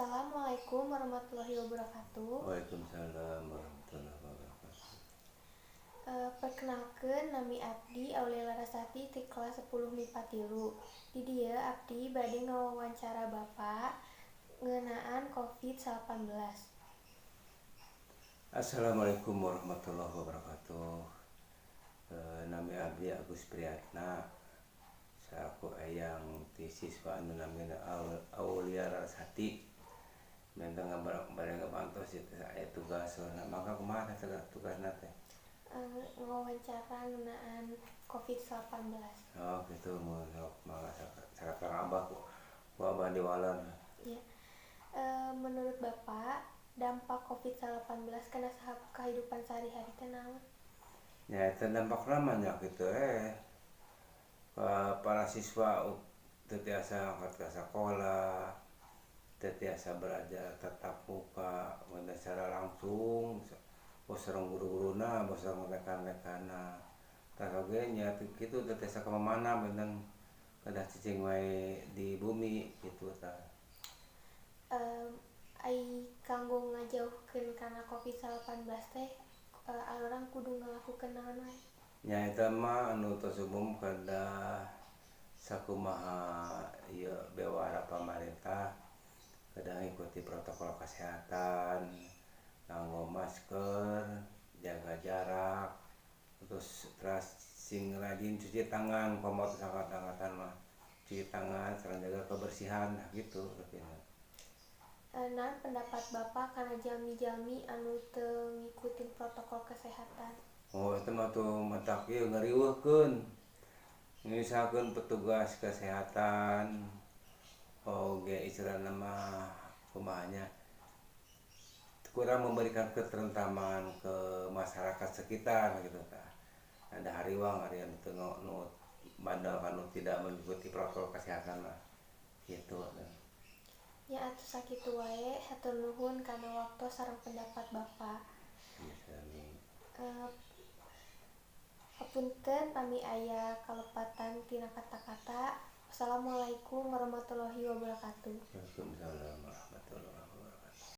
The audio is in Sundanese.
Assalamualaikum warahmatullahi wabarakatuh. Waalaikumsalam warahmatullahi wabarakatuh. Perkenalkeun, nami abdi Aulia Larasati ti kelas 10 MIPA 3. Di dieu abdi bade ngawawancara Bapak ngeunaan COVID-19. Assalamualaikum warahmatullahi wabarakatuh. Nami abdi Agus Priyatna salaku eyang ti siswa anu namina Aulia Larasati, menta bade ngabantos ieu teh, aya tugas. Maka kumaha teh tugasna teh? Ngawawancara ngeunaan COVID-19. Oh gitu, mun sok mangga, saketerang abah, ku abah diwaler. Ya. Menurut Bapak, dampak COVID-19 kana kehidupan sehari-hari teh naon? Nya eta dampakna mah nya kitu, para siswa teu tiasa angkat ka sakola, teu tiasa belajar tatap muka secara langsung bos sareng guru-guruna, bos sareng rekan-rekanna. Tah oge nya kitu, teu tiasa ka mamana, benten kedah cicing wae di bumi kitu tah. Ai kanggo ngajauhkeun kana COVID-19 teh, urang kudu ngalakukeun naon wae? Nya eta mah anu tos umum, kedah sakumaha ieu bewara pamarentah, kedah ngikuti protokol kesehatan, nganggo masker, jaga jarak, terus teras sing rajin cuci tangan. Komo tos angkat-angkatan mah cuci tangan sareng jaga kebersihan gitu lebihna. Naon pendapat Bapak kana jalmi-jalmi anu teu ngikutin protokol kesehatan? Oh, eta mah tuh matak ieu ngariweuhkeun, nyusahkeun petugas kesehatan oge, istilahna mah kumaha nya, kurang memberikan ketentraman ke masyarakat sekitar gitu tah. Ada hariwang ari anu teu nu bandel anu tidak mengikuti protokol kesehatan mah gitu. Ya atuh, sakitu wae, hatur nuhun kana waktu sareng pendapat Bapak. Sami. Hapunten pami aya kalepatan tina kata-kata. Wassalamualaikum warahmatullahi wabarakatuh. Waalaikumsalam warahmatullahi.